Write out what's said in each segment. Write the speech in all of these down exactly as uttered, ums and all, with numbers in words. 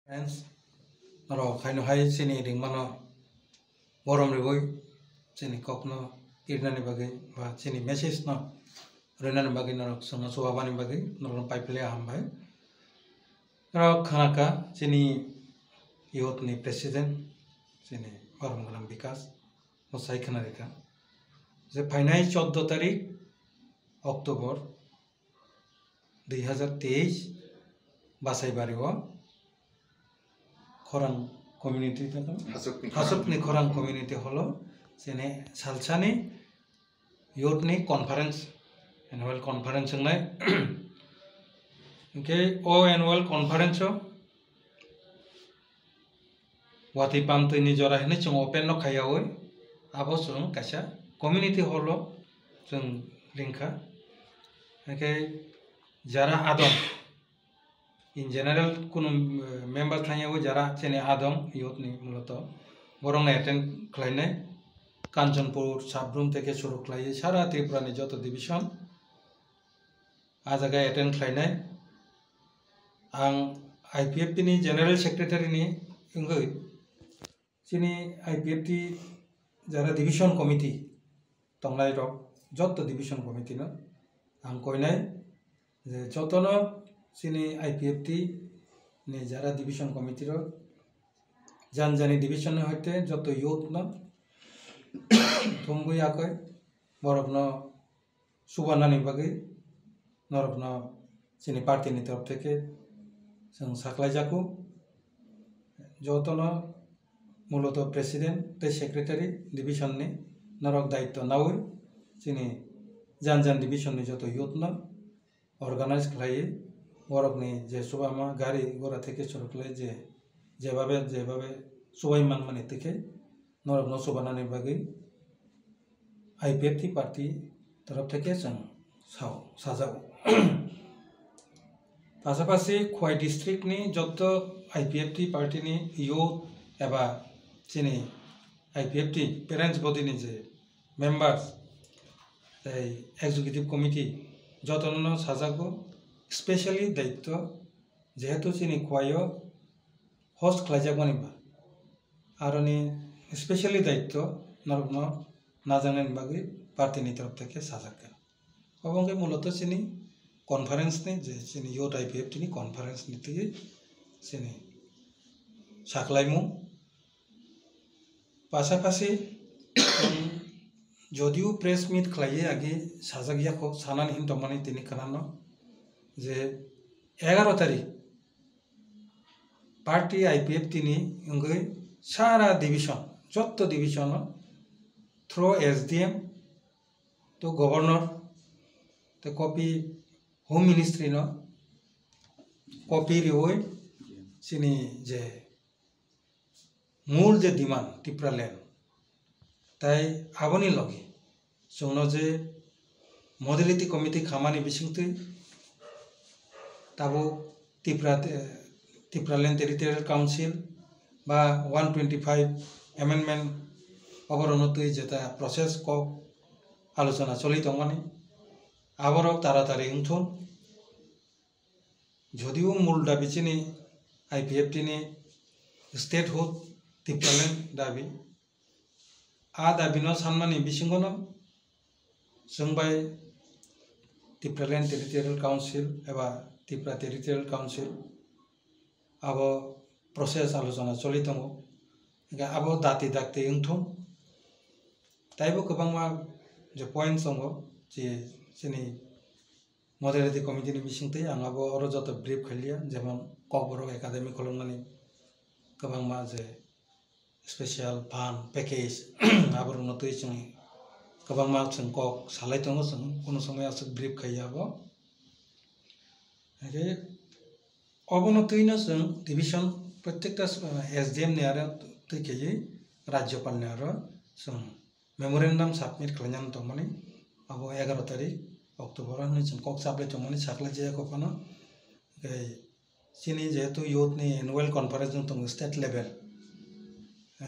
Friends, norok haino hai chini ringmano borom rwui chini kokno kirnani bagwi ba chini message no rwnani bagwi norok chwngno chuba bani bagwi norokno pai pili hambai. Norok khanaka chini youth ni president chini borom gwnang Bikas bosai khna rika je phainai choddo tarik October dui hazar teis bachai bari o khorang community Hasukni khorang. Hasukni khorang community holo chini salsani youth ni conference, annual conference wngnai. Hingke o annual conference o watwi pamtwi ni jora hinwi chwng open no khaiyaui abo chwng kaisa community hall o chwng ringkha. Hingke jara adong in general kunu, eh, member thangyaui jara chini adong youth ni muloto borokno attend khlainai Kanchanpur Sabrum teke suru khlaiwi sara Tripura ni joto division a jaga attend khlainai. Ang I P F T ni general secretary ni wngwi chini I P F T jara division committee tongnai rok joto division committee no ang koinai je jotono chini I P F T ni jara division committee rok jan jani division ni hoite joto youth no thumwi akoi borok no chubanani bagwi norokno chini party ni torop theke chwng saklaijago. Jotono muloto president tei secretary division ni norok daityo naui chini jan jan division ni joto youth no organize khlaiwi borokni je chubama gari gora theke choroklai je jebabe jebabe chubai manmani theke norokno chubanani bagwi I P F T party torop theke chwng sao, sajago. Pasapasi Khowai district ni joto I P F T party ni youth eba chini I P F T parents body ni je members tei executive committee jotono sajago, specially daityo jehetu chini Khowai o host khlaijakmani ba aroni specially daityo norokno najaknani bagwi party ni torop theke sajakha. Obo wngkhe muloto chini conference ni je chini youth I P F T ni conference ni twi chini saklaimung. Pasapasi, um, jodio press meet khlaiwi agi sajak yakho sanani hin tongmani tini khnano je egaro tarik party I P F T ni wngwi sara division, jotto division o through S D M to governor te copy home ministry no copy riwi chini je mul je demand Tipraland tai aboni logi chwngno je modality committee khamani bisingtwi tabuk Tipra, eh, Tipraland Territorial Council ba one twenty five amendment oborokno twi jeta process kok alochona choli tongmani aborok taratari wngthun. Jodio mul dabi chini I P F T ni statehood Tipraland dabi, a dabi no sanmani bisingo no chwng bai Tipraland Territorial Council eba Tipra Territorial Council abo process alochona choli tongo. Hingkhe abo dati dakti wngthung taibo kwbangma je points tongo je chini Modality committee ni bisingtwi ang abo oro joto brief khailiya, jemon Kokborok Academy khulumnani kwbangma je special fund package aborokno twi chwng kwbangma chwng kok salai tongo, chwng kunu somoi aswk brief khaiya abo. Hingkhe obono twino chwng division prottekta, eh, S D M ni aro twi khaiwi Rajyapal ni aro chwng memorandum submit khlainani tongmani abo egaro tarik October o hinwi chwng kok chaplai tongmani saklai jaya kok phano. Tei chini jehetu youth ni annual conference wng tongo state level,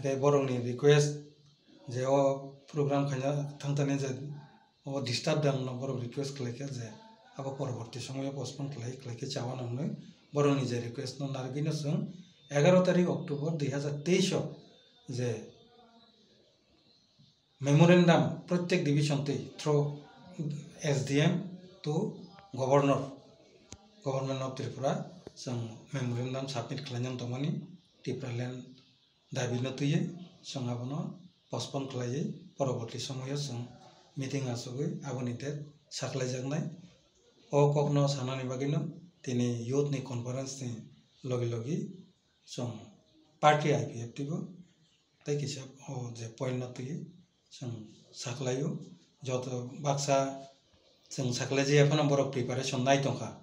tei borokni request je o program khaina thangtani je o disturb dang no borok request khlaikha je abo poroborti somoyo postpone khlai khlaikhe chawana hinwi borokni je request no narwgwino chwng egaro tarik October dui hazar teis o je memorandum prottek division twi through S D M to governor, Government of Tripura chwng memorandum submit khlainani tongmani Tipraland dabi no twiwi chwng abono postpone khlaiwi poroborti somoyo chwng meeting achugwi aboni date saklaijaknai. O kokno sanani bagwino tini youth ni conference ni logi logi chwng party I P F T bo tei kisa o je point no twiwi chwng saklaio. Joto baksa chwng saklai jaya phano borok preparation nai tongkha.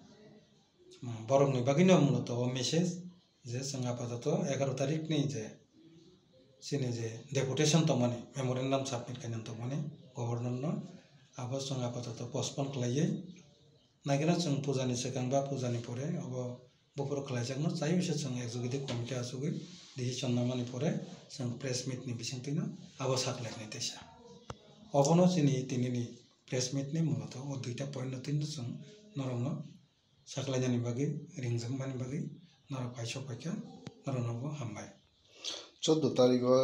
Borokni bagwino muloto o message je chwng apatoto egaro tarikni je chini je deputation tongmani, memorandum submit khainani tongmani governor no, abo chwng apatoto postpone khlaiwi naikhe no chwng pujani swkang ba pujani pore obo buphuru khlaijakno chai wngse chwng executive committee achugwi decision namani pore chwng press meet ni bisingtwino abo saklainai teisa. Obono chini tinini press meet ni muloto o duita point no twino chwng norokno saklainani bagwi, ringjakmani bagwi norok paisok paikha, norokno bo hambai. Choddo tarikh o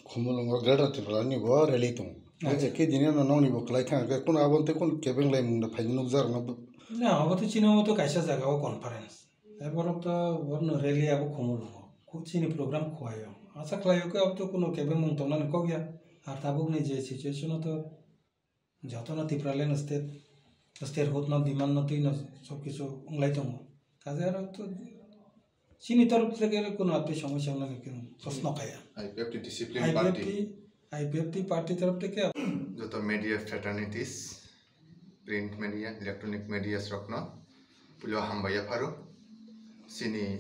Khumulwngo Greater Tripura ni bo rally tongo. Acha. Hwnkhe khe dini no nokni bo kwlai thang khe, kuno abo tei kuno kebeng lai mung da phaini nukjak rok no bo. Na, abo to chini omo to kaisa jaga o conference. Tei borok to borno rally abo Khumulwngo. Khu-, chini program khuaio. Acha khlaio khe abo to kuno kebeng mung tongnani kok ya. Ar tabuk ni je situation o to jotono Tipraland state, statehood no demand no twi no sob kisu wnglai tongo. Kaje aro to chini torof theke kuno atwi somosya wngnani khe prosno kaya. I P F T discipline I P F T, party. I P F T party torof theke. Joto media fraternities, print media, electronic media rokno puilo hambai yapharo. Chini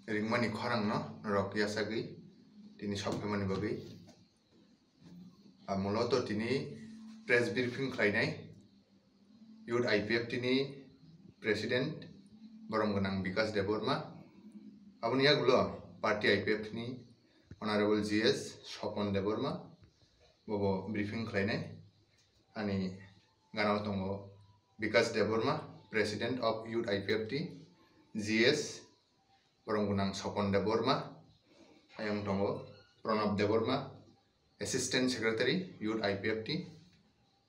ringmani khorang no norok yachagwi tini sok phaimani bagwi. Ah, muloto tini press briefing khlainai youth I P F T ni president borom gwnang Bikas Debbarma. Aboni yagulo party I P F T ni honorable G S Sopon Debbarma bobo briefing khlainai. Ani ganao tongo Bikas Debbarma, president of youth I P F T, G S borom gwnang Sopon Debbarma, ayang tongo Pranab Debbarma, Assistant Secretary, Youth I P F T.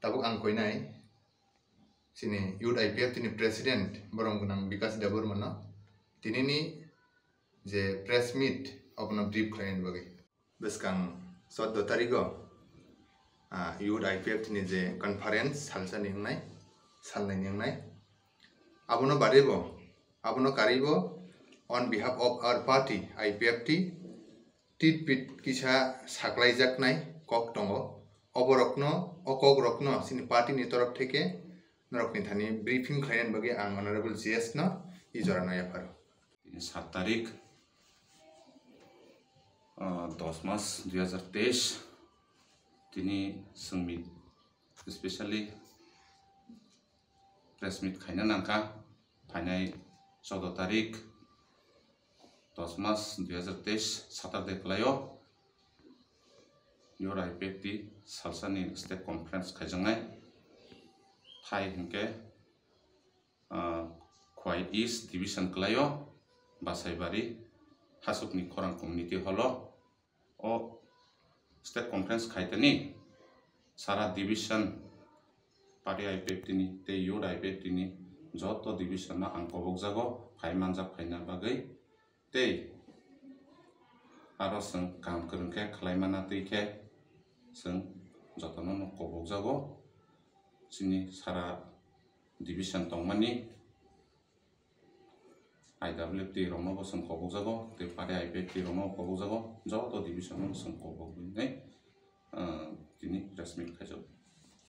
Tabuk ang koinai chini Youth I P F T ni President borom gwnang Bikas Debbarma no tinini je press meet abono brief khlainani bagwi. Bwskang choddo tarigo, ah, Youth I P F T ni je conference salsani wngnai, salnai ni wngnai. Abono baribo, abono karibo on behalf of our party I P F T, tit pit kisa saklaijaknai kok tongo. Oborokno, o kokrokno chini party ni torof theke norokni thani briefing khlainani bagwi ang Honorable G S no i jorano yapharo. Tini sat tarik, ah, dos mas dui hazar teis, tini chwngni specially press meet khaina nangkha, phainai choddo tarik, dos mas dui hazar teis, Saturday kwlaio, Youth I P F T salsani state conference khaijaknai, thai hinkhe, ah, Khwai East Division kwlaio, Basaibari, Hasukni Khorang Community Hall o, o state conference khaitani sara division party I P F T ni tei youth I P F T ni joto division no ang kobokjago phai manjak phaina bagwi. Tei aro chwng kaham kwrwng khe khlai mana twi khe chwng jotono no kobokjago. Chini sara division tongmani I W F T rokno bo chwng kobokjago, tei party I P F T rokno kobokjago, joto division no chwng koboknai, ah, tini press meet khaijago.